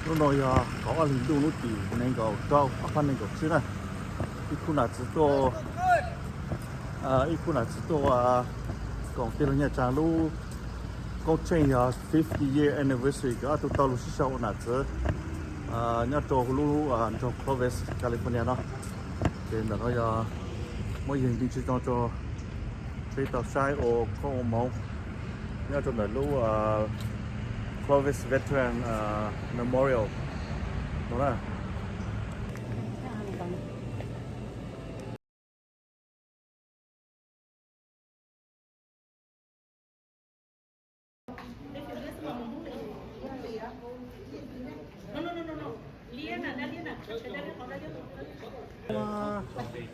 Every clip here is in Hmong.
Hnub no yog kaum ob hlis ntuj lub tim nees nkaum rau ob phav nees nkaum tsib na. Ib khub nam txiv tuaj, ib khub nam txiv tuaj koom tij laug Nyiaj Tsaa lub koob tsheej yog fifty year anniversary, nkawd ob tug tau lug sib sau ua nam txiv nyob rau lub nroog Clovis, California no. Ces ntawm no yog muab yees ntsis zoo rau peb tau saib ua koob ua moov nyob rau ntawm lub Clovis Veteran Memorial no na.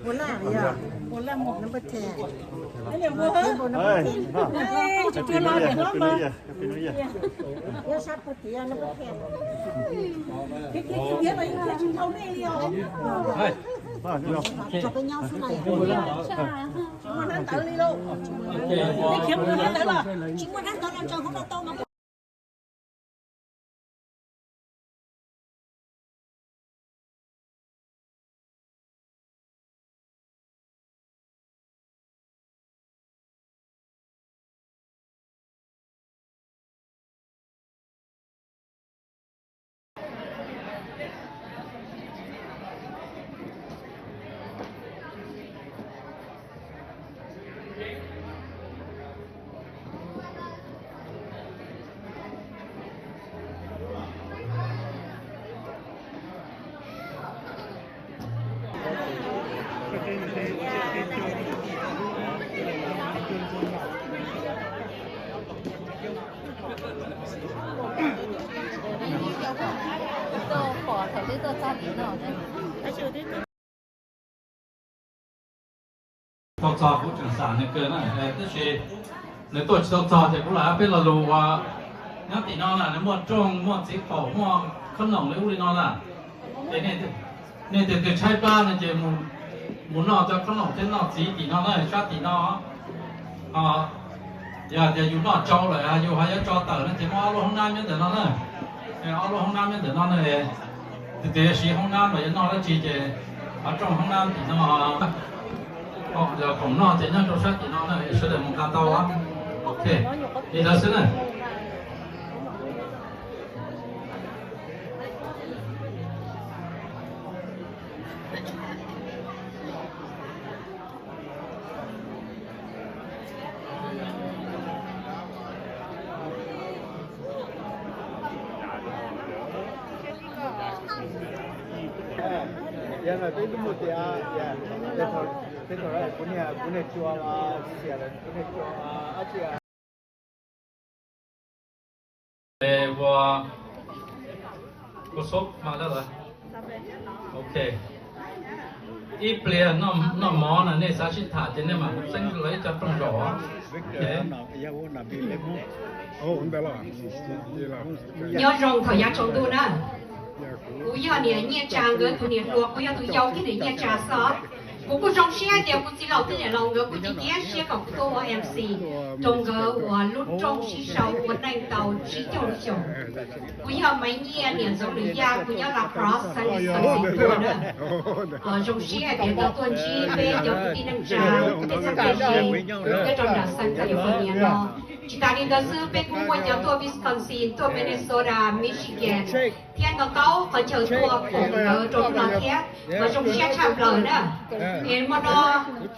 Ua laj, ua laj, number ten. Happy New Year, Happy New Year, Happy New Year. Nyob sab puag tim number ten. Tsis nyob xwb na. Tsis muaj hnab ntawv li lauj. Tsis muaj hnab ntawv los, tsis muaj hnab ntawv los tsaws hauv no tau mas. Tau txog kuv tseem xav nws kawg na, tab sis nws tuaj tsis tau txog ces kuv lam peb lo lus uas nyob tim no na nws muaj rooj muaj txiv qaum muaj khob noom li ub li no na. Ces nej tus twg tshaib plab no ces mus noj cov khob noom thiab noj txiv tim no na, sab tim no. Yog tias yus noj tsau lawm yus ho yuav tso tawm no ces muaj ob lub hoob nab nyob ntawm no na. Ob lub hoob nab nyob ntawm no na. Tus twg yuav siv hoob nab los yuav noj dab tsi ces ho rooj hoob nab tim no. Yog khoom noj ces nyob rau sab tim no na, sawv daws mus nqa tau. Ok, li ntawd xwb na. Yog peb lub mus tias, peb thaum kuv niag, kuv niag tsuas los xiam lawm, kuv niag tsuas dab tsi. Ua, ua xub mas lawm. Ok. Ib pliag noj mov no nej xav sib tham ces nej mam mus txeeb lawv ib co rooj zaum. Nyob zoo thaum yav tsaus ntuj na. Kuv yog niam Nyiaj Tsaa nkawd tus niam hluas, kuv yog tus yau thiab niam Nyiaj Tsaa xwb. Kuv kuj zoo siab hais tias kuv txiv laus thiab niam laus nkawd kuj cia siab kom kuv tuaj ua M C rau nkawd uas lub rooj sib sau ua neej tau tsib caug lub xyoos. Kuv yog Maiv Nyiaj niam Ntxoov Lwm Yaj, kuv nyob La Crosse, San Luis Obispo na. Zoo siab hais tias tau tuaj ntsib peb cov kwv tij neej tsa, peb txheeb peb ze nyob rau nram Southern California no. Tsis tas li ntawd xwb, peb kuj muaj cov tuaj Wisconsin, tuaj Minnesota, Michigan, thiab ntau ntau qhov chaw tuaj koom nkawd rau hnub no thiab, mas zoo siab tshaj plaws na. Es hmo no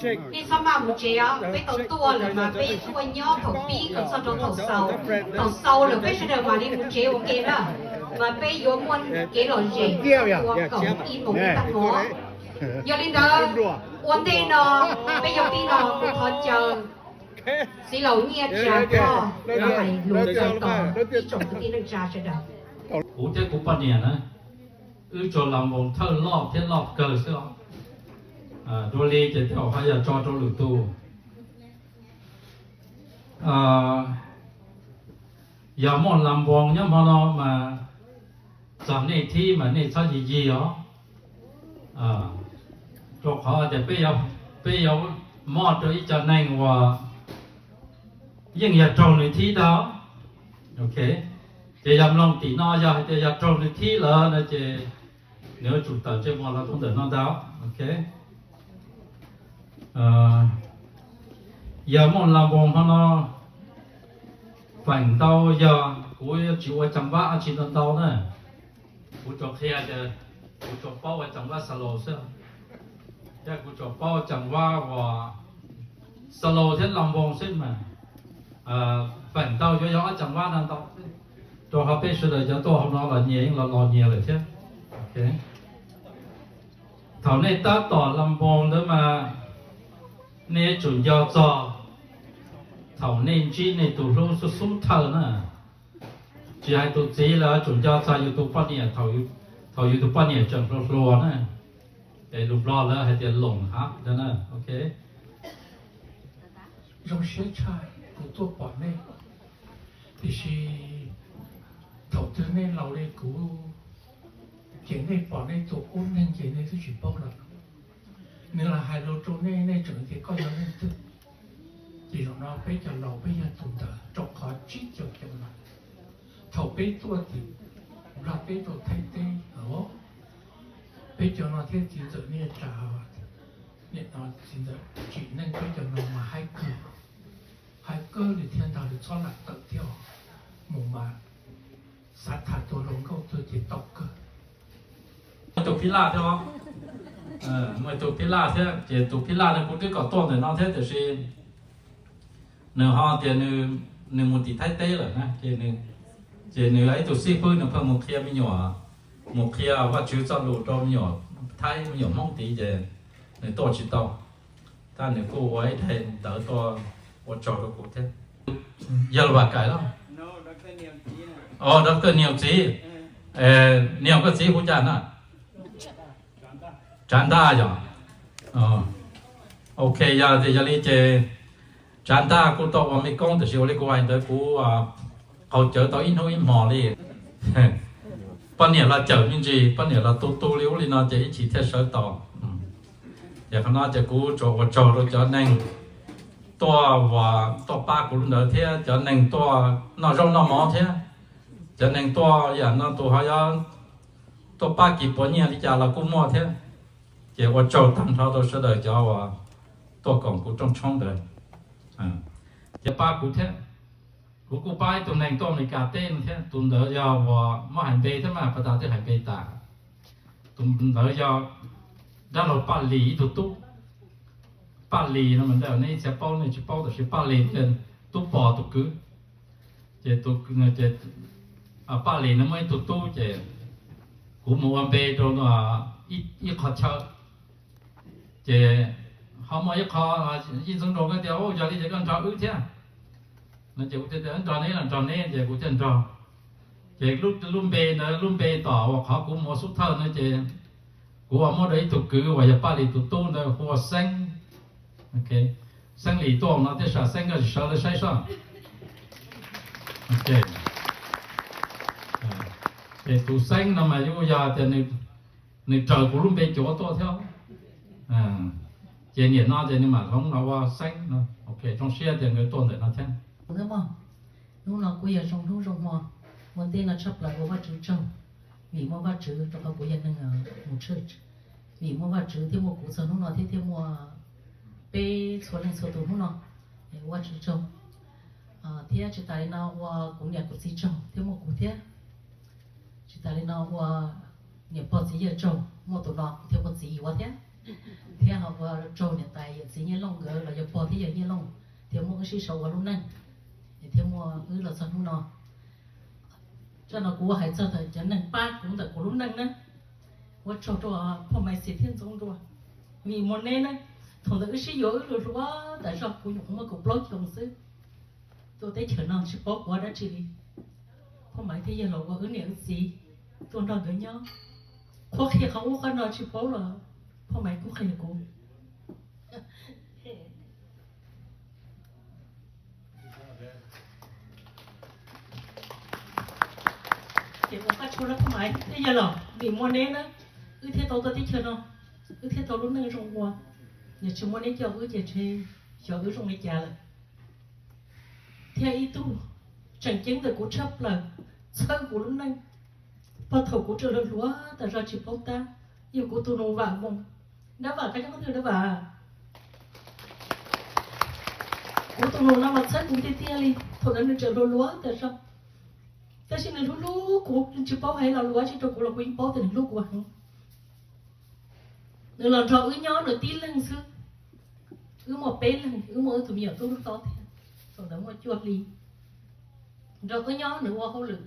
nej txhob maj mus tsev os, peb tau tuaj lawm mas peb tuaj nyob thaum pib kom txog rau thaum xaus. Thaum xaus lawm peb sawv daws mam li mus tsev ua ke na, mas peb yuav muaj kev lom zem ua kaum ib moos tag hmo. Yog li ntawd, ua ntej no peb yuav pib no kuv thov caw txiv laus Nyiaj Tsaa Thoj los hais lus txais tos ib tsoom kwv tij neej tsa sawv daws. Kuv thiab kuv poj niam na, wb tsuas los npoo thawj loj thiab loj kawg xwb os. Dua li ces tej zaum ho yog tso rau lwm tus. Yog muaj las npoo nyob hmo no mas txog nej thib mas nej txhob yig yig os. Rau qhov tias peb yuav mob rau ib co neeg uas yeej yog raug nws thib tau. Ok, Ces yog mloog tim no yog hais tias yog raug nws thib lawm no ces nws yuav tsum tawm ntsej muag los rau ntawm no ntag. Ok. Yog muaj las voos hmo no, feem ntau yog kuv yuav tsis ua ceev vab dab tsi ntau ntau na. Kuv tsuas qhia tias kuv tsuas paub ua ceev vab solo xwb, thiab kuv tsuas paub ceev vab uas solo thiab las voos xwb mas feem ntau yuav yog ob ceev vab no ntau xwb. Rau qhov peb sawv daws cov tuaj hauv no los nyias yeej los los nyias lawm thiab. Thaum nej tab tom las voos ntawd mas nej yuav tsum nco txog thaum nej ntsib nej tus hlub xub xub thawj na, tsis hais tus txiv los yuav tsum nco txog yus tus poj niam thaum yus tus poj niam tseem hluas hluas na, es lus Nplog lawv hais tias loos hab na. Ok. Zoo siab tshaj kuv tuaj pom nej, tiam sis thaum twg nej laus li kuv ces nej pom nej tus qub neeg ces nej twb tsis paub lawm. Nws los hais lus rau nej, nej tseem tias koj yog leej twg. Ces zaum no peb cov laus peb yog tus ntawd rau qhov tsib caug caum lawm. Thaum peb tuaj tim Nplog teb rau Thaib teb, peb cov no thiab txiv ntxawm Niaj Tsa, nim no txiv ntxawm Tsim Neej, peb cov no mas haib kawg, haib kawg li thiab ntag, li txhob lam tawm thiab. Mus mas xav tham tus hluas nkauj tuag ces tau kawg. Tus phib laj thiab, tus phib laj thiab ces tus phib laj no kuv twb kom tuaj ntawm no thiab tiam sis nws ho tias nws mus tim Thaib teb lawm na, ces nws ib tug xib fwb nws pheej mus qhia me nyuam, mus qhia Vajtswv txoj lus rau me nyuam Thaib me nyuam Hmoob tid ces nws tuaj tsis tau, tab nws kuj ua ib daim ntawv tuaj ua tsaug rau kuv thiab. Yog Vam Kaim los? Os, Doctor Niam txiv. Niam koj txiv hu cas na? Tsav Ntaj yog? Ok, yog tias yog li ces Tsav Ntaj kuj tau ua mej koob tiam sis ua li kuv hais ntawd kuv qaug cawv tau ib hnub ib hmos li. Poj niam los cawm me ntsis, poj niam los tu tu li ub li no ces ib chim thiaj sawv tau. Ces qhov no ces kuv tsuas ua tsaug rau cov neeg tuaj uas tuaj pab kuv lub ntawd thiab cov neeg tuaj noj zaub noj mov thiab cov neeg tuaj yam no tus ho yuav tuaj pab kis puas nyiaj li cas los kuj muaj thiab. Ces ua tsaug tag nrho rau sawv daws cov uas tuaj koom kuv rooj tshoob ntawd. Ces pab kuv thiab. Kuv kuj pab ib tug neeg tuaj Amelikas teb no thiab, tus ntawd yog uas muab hais npe thiab mas pas tas twb hais npe tas. Tus ntawd yog dab laug Paj Lis ib tug tub. Paj Lis no mas ntawm nej ib txhia paub nej tsis paub tab sis Paj Lis yog Tub Pos tus kwv. Ces Paj Lis no muaj ib tug tub ces kuv mus ua npe rau ib qho chaw. Ces ho muaj ib qho, Yij Ntxoov Nraug ko tias, Yog li ces koj nrog wb thiab no ces kuv thiaj tias, Nrog neb los nrog neb, ces kuv thiaj nrog. Ces lub npe ntawd lub npe tom uas qhov kuv mus ua xub thawj no ces kuv ua muab rau ib tug kwv uas yog Paj Lis tus tub ntawd hu ua Xeeb. Xeeb Lis tuaj no thiab, Xeeb koj sim sawv lawv saib soj. Ces tus Xeeb no mas yuav yog tias nws raws kuv lub npe cuav tuaj thiab. Ces nim no ces nws mam hloov los ua Xeeb no. Ok, zoo siab tias nkawd tuaj ntawm no thiab. Hnub no kuj yog zoo hnub zoo hmo, ua ntej no tshaj plaws ua Vajtswv tsaug, vim muaj Vajtswv rau qhov kuv yog neeg mus church. Vim muaj Vajtswv thiaj muaj kuv txog hnub no thiab thiaj muaj peb txhua leej txhua tus hnub no, ua Vajtswv tsaug. Thiab tsis tas li no ua kuv niam kuv txiv tsaug thiab muaj kuv thiab. Tsis tas li no ua niam pog txiv yawg tsaug, muaj tus no thiaj muaj txiv yuav thiab. Thiab ho ua tsaug niam tais yawm txiv Nyiaj Looj nkawd los yog pog thiab yawg Nyiaj Looj thiaj muaj wb sib sau ua lub neej, thiaj muaj wb los txog hnub no. Zaj no kuv ua hais txog ntawm cov neeg pab kuv ntawm kuv lub neej na. Ua tsaug rau Phoj Maiv Xis thiab Ntxoov Nruas, vim muaj neb na, thaum ntawd wb sib yuav wb hluas hluas tas zog, kuv nyuam qhuav muaj kaum plaub xyoos xwb. Tuaj teb chaws no tsis paub kuv dab tsi li. Phoj Maiv thiaj yog los ua wb niam wb txiv, tuaj nrog nkawd nyob. Qhuab qhia qhov ub qhov no tsis paub los Phoj Maiv kuj qhia kuv. Ces ua qab tshua na Phoj Maiv, twb yog los vim muaj neb na, wb thiaj tau tuaj teb chaws no, wb thiaj tau lub neej zoo ua. Yog tsis muaj neb coj wb ces tsis xyov wb zoo li cas lawm. Thiab ib tug tseem ceeb ntawm kuv tshaj plaws, txhawb kuv lub neej. Puag thaum kuv tseem hluas hluas tas zog tsis paub tab, yog kuv tus nus vam voos, dab vam qab nyob twg dab vam. Kuv tus nus no mas txhawb kuv tiag tiag li, thaum ntawd nws tseem hluas hluas tas zog. Tab sis nws hlub hlub kuv, nws tsis paub hais lo lus dab tsi rau kuv los kuv yeej paub tias nws hlub kuv heev. Nws los nrog wb nyob nws tib leeg xwb. Wb muaj peb leeg, wb muaj wb tus me nyuam tub hlub tob thiab, thaum ntawd muaj cuaj hli. Nrog wb nyob nws ua hauj lwm.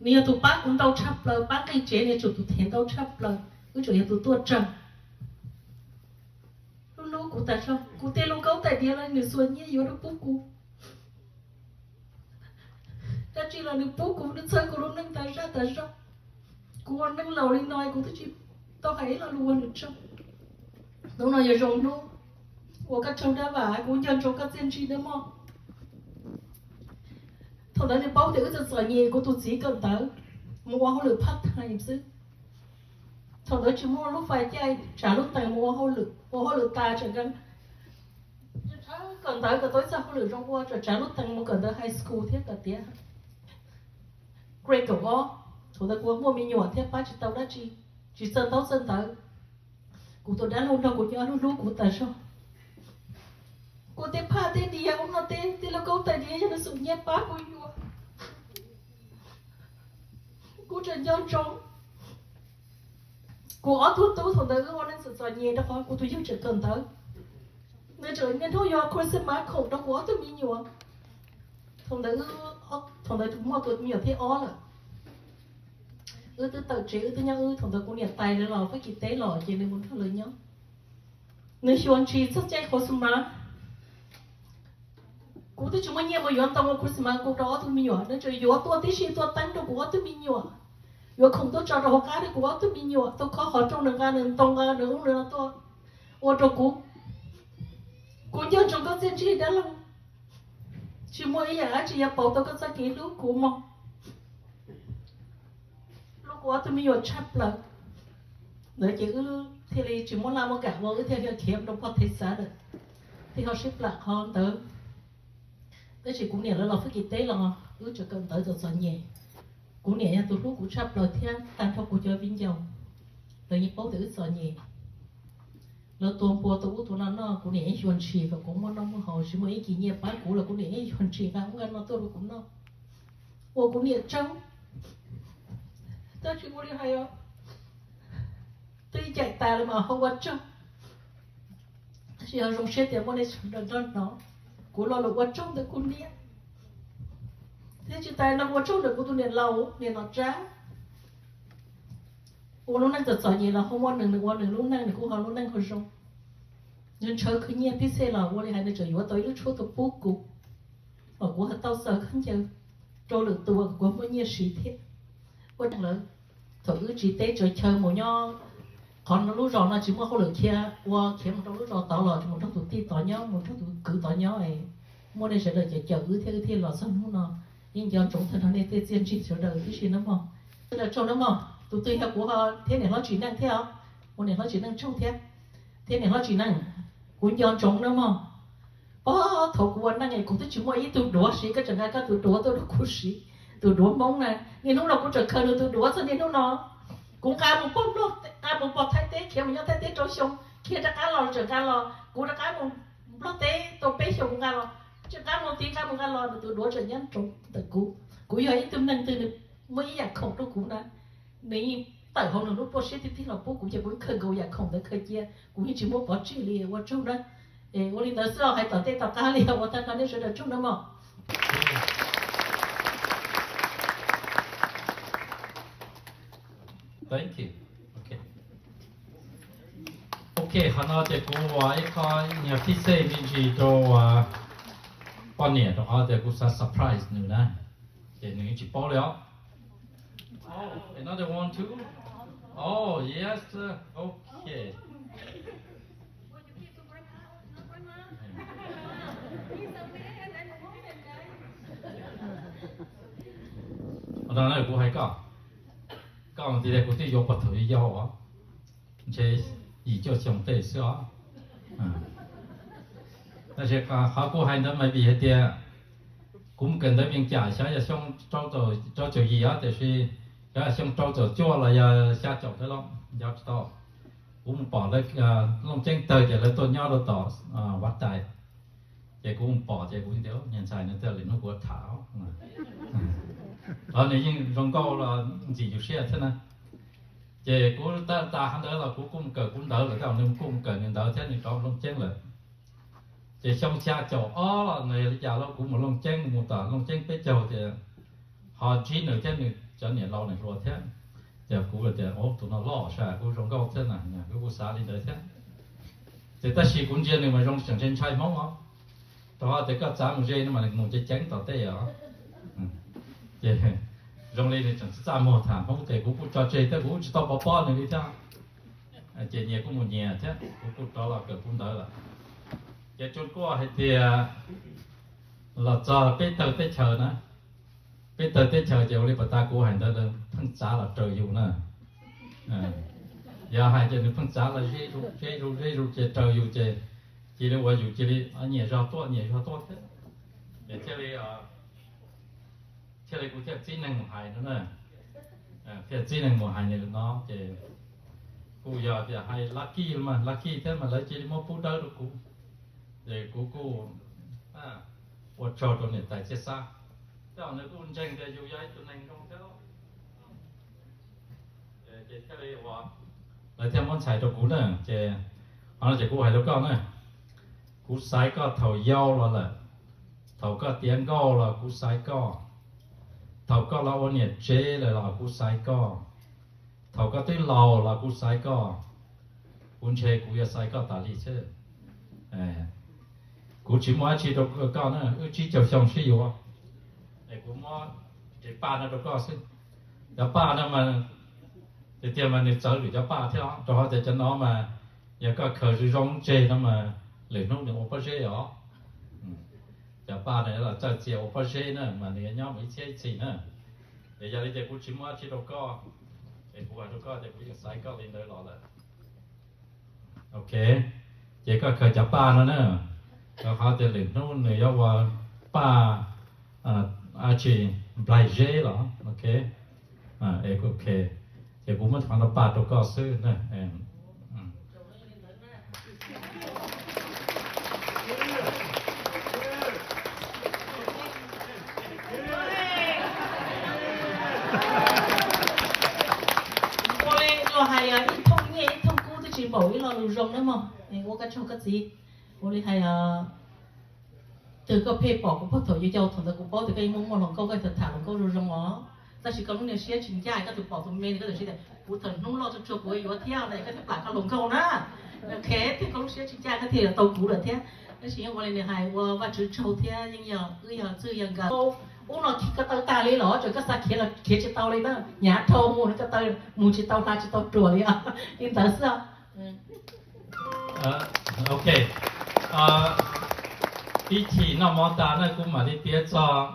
Nws yog tus pab kuv ntau tshaj plaws, pab nqis tsev nws yog tus them ntau tshaj plaws, wb tseem yog tus tuaj tsawg. Hlub hlub kuv tas zog, kuv tej lub kaub tais diav los nws xuas nyiaj yuav rau pub kuv. Dab tsi los nws pub kuv, nws txhawb kuv lub neej tas zaj tas zog. Kuv ua neej laus li no kuv twb tsis tau hais ib lo lus ua nws tsaug. Hnub no yog zoo hnub uas koj raug dab vam, kuv nco ntsoov koj txiaj ntsig nawb mog. Thaum ntawd nws paub tias wb txom txom nyem, kuv tus txiv kawm ntawv mus ua hauj lwm part time xwb. Thaum ntawd tsis muaj lub fais caij, tsav lub tees mus ua hauj lwm, ua hauj lwm tas tseem kawm ntawv kom tau ib txoj hauj lwm zoo ua, tseem tsav lub tees mus kawm ntawv high school thiab kom tiav grade kaum ob. Thaum ntawd kuv muaj me nyuam thiab pab tsis tau dab tsi, tsis txawj ntaub txawj ntawv. Kuv tus dab laug nrog kuv nyob hlub hlub kuv tas zog. Kuv tej phaj tej diav ub no tej tej lub kaub tais diav yog nws xuas nyiaj pab kuv yuav. Kuv tseem nco ntsoov kuv ob tug tub thaum ntawd wb ua neej txom txom nyem rau qhov kuv tus yawg tseem kawm ntawv. Nws tseem niaj hnub yuav Christmas khoom rau kuv ob tug me nyuam. Thaum ntawd, thaum ntawd muaj tus me nyuam thib ob lawm. Wb twb tawm tsev, wb twb nyob wb, thaum ntawd kuv niam tais lawv los Fab Kis teb los ces nws mus nrog lawv nyob. Nws xyuas ntshis txog caij Christmas. Kuv twb tsis muaj nyiaj mus yuav ntoo ua Christmas kuv rau ob tug me nyuam, nws tseem yuav tuaj tib si tuaj teeb rau kuv ob tug me nyuam, yuav khoom tuaj tso rau hauv qab rau kuv ob tug me nyuam, tuaj khob qhov rooj nws nqa nws ntoo nqa nws ub nws no tuaj ua rau kuv. Kuv nco ntsoov koj txiaj ntsig dab laug, tsis muaj ib yam dab tsi yuav pauv tau koj txoj kev hlub kuv mog. Hlub kuv ob tug me nyuam tshaj plaws. Ntawd ces wb thiaj li tsis muaj laj muaj kam ua, wb thiaj li khiav rau pog Thev Xav lawm, thiaj ho sib plam qhov ntawd. Tab sis kuv niam lawv los Fab Kis teb los wb tseem kawm ntawv txom txom nyem. Kuv niam yog tus hlub kuv tshaj plaws thiab tag nrho kuv cov viv ncaus, lawv yeej paub tias wb txom nyem. Lawv tua npua tua ub tua no noj, kuv niam yeej xyuas ntshis kom kuv muaj noj muaj haus, tsis muaj ib kis nyiaj pab kuv los kuv niam yeej xyuas ntshis nqa ub nqa no tuaj rau kuv noj. Ua kuv niam tsaug, tab sis ua li hais os, twb caim tas lawm mas ho ua tsaug. Tab sis yog zoo siab tias muaj nej sawv daws nrog hnov kuv lo lus ua tsaug ntawm kuv niam, thiab tsis tas no ua tsaug ntawm kuv tus niam laus, niam Nom Tsab. Ua lub neej txom txom nyem los ho muaj nws, nws ua nws lub neej, nws kuj ho lub neej ho zoo. Nws ntshaw khwv nyiaj pib xej los ua li hais nws tseem yuav tau ib lub tshuab tuaj pub kuv, kom kuv ho tau xaws khaub ncaws rau lwm tus kom kuv muaj nyiaj siv thiab. Ua lawv, thaum wb tsiv teb tsaws chaw mus nyob qhov no lub zos no tsis muaj hauj lwm khiav, ua khiav mus rau lub zos tod los mus nrog tus tij tod nyob, mus nrog tus kwv tod nyob es muaj nej sawv daws cawm cawm wb thiab wb thiaj los txog hnub no. Yeej nco ntsoov tag nrho nej tej txiaj ntsig sawv daws tib si nawb mog. Sawv daws tsaug nawb mog. Tus twg yog kuv ho thiab niam hlob Tsim Neej thiab os, ua niam hlob Tsim Neej tsaug thiab, thiab niam hlob Tsim Neej, kuv nco ntsoov nawb mog. Pob thaum kuv ua neej es kuv twb tsis muaj ib tug duav siv, koj tseem nqa koj tus duav tuaj rau kuv siv, tus duav Hmoob na. Niaj hnub no kuv tseem khaws nws tus duav txog niaj hnub no. Kuv nqa mus pog Nplog, nqa mus pog Thaib teb, khiav mus nyob Thaib teb rau xyoo, khiav rov qab los tseem nqa los, kuv rov qab mus Nplog teb tau peb xyoos kuv nqa los, tseem nqa mus tid nqa mus nqa los, nws tus duav tseem nyob ntsoov ntawm kuv. Kuv yog ib tug neeg twg nws muaj ib yam khoom rau kuv na, nws yeej tawm hauv nws lub pluaj siab tiag tiag los pub kuv, ces kuv yeej khaws nkaus yam khoom ntawd khaws cia, kuv yeej tsis muab pov tseg li, ua tsaug na. Es ua li ntawd xwb os, hais tom tej tom qab li, ua tag nrho nej sawv daws tsaug nawb mog. Thank you. Okay. Ok, qhov no ces kuv ua ib qho nyuag phib xej me ntsis rau poj niam rau qhov tias kuv xav surprise nws na, ces nws yeej tsis paub li os. Oh, another one too? Oh, yes, sir. Okay. Ua no kuv hais koj, koj tias kuv twb yuav puag thaum yau yau os, ntshe yim cuaj xyoo tej xwb os. Tab sis qhov kuv hais ntawd mas vim hais tias Kuv mus kawm ntawv Vias Cas xyov yog xyoo rau caum yim os, tiam sis xyov yog xyoo rau caum cuaj los yog xya caum thiab los nco tsis tau. Kuv mus pom lawv Looj Ceeb tawg ces lawv tuaj nyob rau tom Vaj Tais. Ces kuv mus pom ces kuv tias, niag ntxhais no twb yog lwm hnub kuv tham os. Los nws yeej zoo nkauj los ntxim yus siab thiab na. Ces kuv tas tas ntawd los kuv kuj mus kawm kuv ntawv lawm, nws kuj mus kawm nws ntawv thiab nws rov Looj Ceeb lawm. Ces xyoo xya caum ob los nws li cas los kuv mus Looj Ceeb, mus tom Looj Ceeb peb caug ces ho ntsib nws thiab nws cov niam laus niam hluas thiab. Ces kuv tias, tus no loj sav kuj zoo nkauj thiab na, kuv kuj xav li ntawd thiab. Ces tab sis kuv ntsia nws mas zoo tseem ntshai ntshai Hmoob os, rau qhov tias koj txav mus ze no mas nws mus ceev ceev tom tej os. Ces zoo li nws tseem txaj muag tham Hmoob ces kuv kuj tso tseg thiab, kuv kuj tsis tau pov pob nws li thiab. Ces nyias kuj mus nyias thiab, kuv kuj rov los kawm kuv ntawv lawm. Ces tsuas kuj hais tias los txog peb tawg teb chaws na, peb tawg teb chaws ces ua li pas tas kuv hais ntawd, pheej txav los raws yus na. Yog hais tias nws pheej txav los ze zus ze zus ze zus ces raws yus ces cia li ua yus cia li nyias zog tuaj nyias zog tuaj thiab. Ces thiaj li thiaj li kuv thiaj txib neeg mus hais no na. Thiaj txib neeg mus hais nws no ces kuj yog tias hais lucky mas lucky thiab mas lawv cia li muab pub dawb rau kuv. Ces kuv kuj ua tsaug rau niam tais Txiaj Xab, tej zaum nws kuj ntseeg tias yus yog ib tug neeg zoo thiab. Lawv thiaj muab ntxhais rau kuv na. Ces qhov no ces kuv hais rau koj na, kuv xaiv koj thaum yau los lawm, thaum koj tiav nkauj los kuv xaiv koj, thaum koj los ua niam tsev lawm los kuv xaiv koj, thaum koj twb laus los kuv xaiv koj. Kuv ntshe kuv yuav xaiv koj tas li xwb. Kuv tsis muaj dab tsi rau koj na, wb tsib caug xyoo sib yuav, es kuv muab ris paj no rau koj xwb. Cov paj no mas tiag tiag mas nws txawv lwm cov paj thiab, rau qhov tias cov no mas yog koj khaws zoo zoo tseg no mas lwm hnub nws ua pob zeb os. Cov paj no los txawj txia ua pob zeb na mas nws yuav nyob mus ib txhiab ib txhis na. Es yog li ces kuv tsis muaj dab tsi rau koj, es kuv hais rau koj tias kuv yeej xaiv koj li ntawd los lawm. Ok, ces koj khaws cov paj no na, rau qhov tias lwm hnub nws yuav ua paj dab tsi, nplaig zeb los ok. Ok, ces kuv muab qhov no paj rau koj xwb na. Ua li luag hais ib thooj nyiaj ib thooj kub twb tsis npaum ib lo lus zoo nawb mog. Ua koj tsaug koj txiv. Ua li hais twg koj pheej pom kuv pog thaum yau yau, thaum ntawd kuv paub tias koj yeej muaj muaj hluas nkauj, koj tham hluas nkauj zoo zoo os. Tab sis koj lub niag siab tsis ncaj, koj tus pom tus me koj txawm siab tias kuv thaum hnub loj tsuag tsuag kuv yuav thiab no koj thiaj plam koj hluas nkauj na. Ok, twb koj lub siab tsis ncaj koj thiaj yuav tau kuv lawm thiab. Tab sis yeej ua li nws hais, ua Vajtswv tsaug thiab yeej yog wb yog txwj yog nkawm. Ub no koj taw tag li los tseem koj xav khiav los khiav tsis tau li na, hnyav dhau mus no koj taw mus tsis tau hla tsis tau ruam li os. Li ntawd xwb. Ok, ib chim noj mov tas na kuv mam li piav txog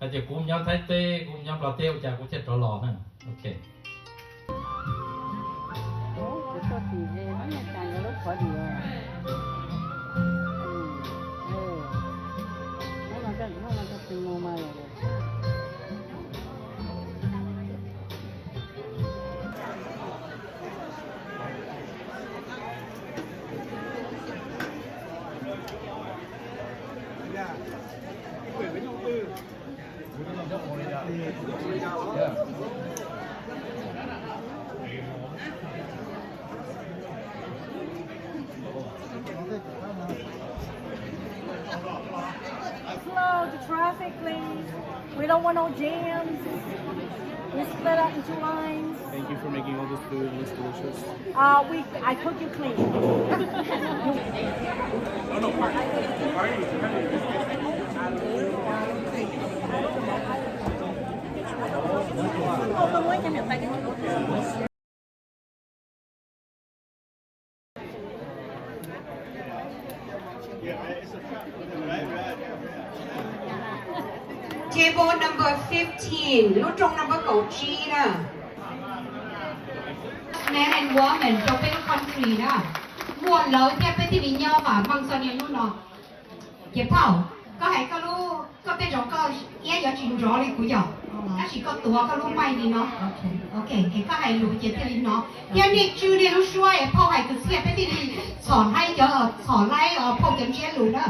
hais tias kuv nyob Thaib teb, kuv nyob Nplog teb ua cas kuv thiaj rov los na. Ok. Slow the traffic, please. We don't want no jams. We split up into lines. Thank you for making all this food. It looks delicious. Uh, we, I cook you clean. Table number fifteen, lub rooj number kaum tsib na. Men and women rau peb lub country na. Muaj lawv thiab peb thiaj li nyob vam meej txog niaj hnub no. Ces phauj, koj hais koj lub Koj tej zaum koj iab yuav tsis nrov li kuv yog, tab sis koj tuav koj lub mic li no. Ok, es koj hais lus ces thiaj li hnov. Thiab nej tswj nej lub suab es phauj hais kwv txhiaj peb thiaj li txhom hnab cov, txhom laib os phauj cov ntsiab lus na.